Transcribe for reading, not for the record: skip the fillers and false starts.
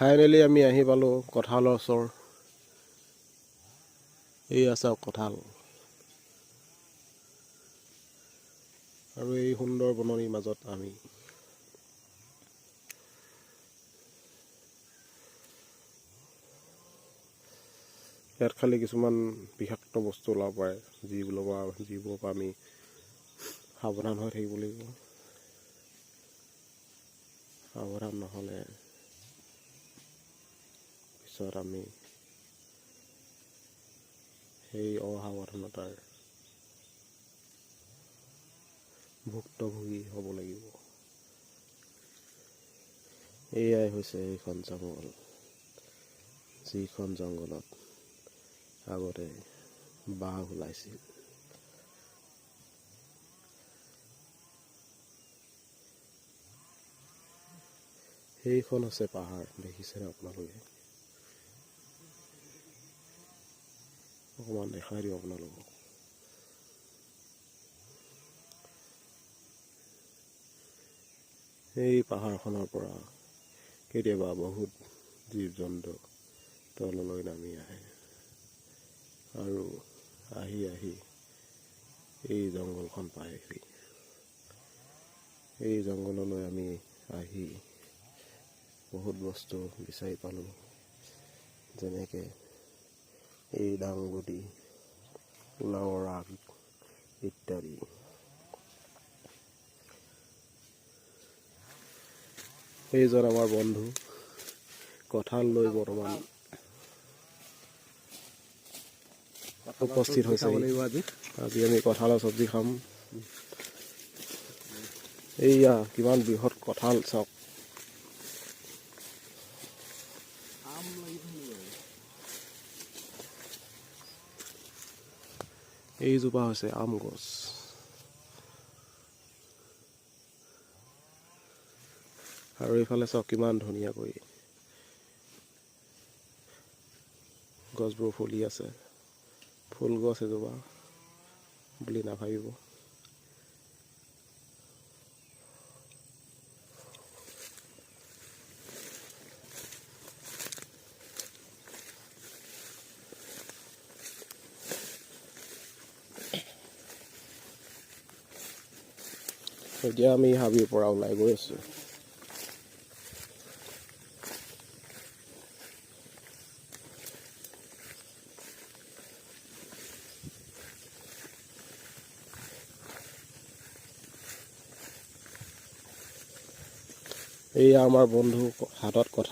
Finally আমি আহি পালোঁ কঁঠালৰ ওচৰ। এইয়া চাওক কঁঠাল আৰু এই সুন্দৰ বননিৰ মাজত আমি। ইয়াত খালি কিছুমান বিষাক্ত বস্তু ওলাব পাৰে, যিবোৰৰ পৰা আমি সাৱধান হৈ থাকিব লাগিব। সাৱধান নহ'লে পিছত আমি সেই অসাৱধানতাৰ ভুক্তভোগী হ'ব লাগিব। এয়াই হৈছে এইখন জংঘল, যিখন জংঘলত আগতে বাঘ ওলাইছিল। সেইখন হৈছে পাহাৰ, দেখিছেনে আপোনালোকে? অকণমান দেখাই দিওঁ আপোনালোকক। এই পাহাৰখনৰ পৰা কেতিয়াবা বহুত জীৱ জন্তু তললৈ নামি আহে আৰু আহি আহি এই জংঘলখন পায়হি। এই জংঘললৈ আমি আহি বহুত বস্তু বিচাৰি পালোঁ, যেনেকৈ এই দাংবডি, লাওৰ আগ ইত্যাদি। সেইজন আমাৰ বন্ধু কঁঠাল লৈ বৰ্তমান উপস্থিত হৈছে। খাব লাগিব আজি। আজি আমি কঁঠালৰ চব্জি খাম। এইয়া কিমান বৃহৎ কঁঠাল চাওক। আম লাগিব নেকি? এইজোপা হৈছে আম গছ। আৰু এইফালে চাওক, কিমান ধুনীয়াকৈ গছবোৰ ফুলি আছে। ফুল গছ এজোপা বুলি নাভাবিব। এতিয়া আমি হাবিৰ পৰা ওলাই গৈ আছোঁ। এইয়া আমাৰ বন্ধু, হাতত কথা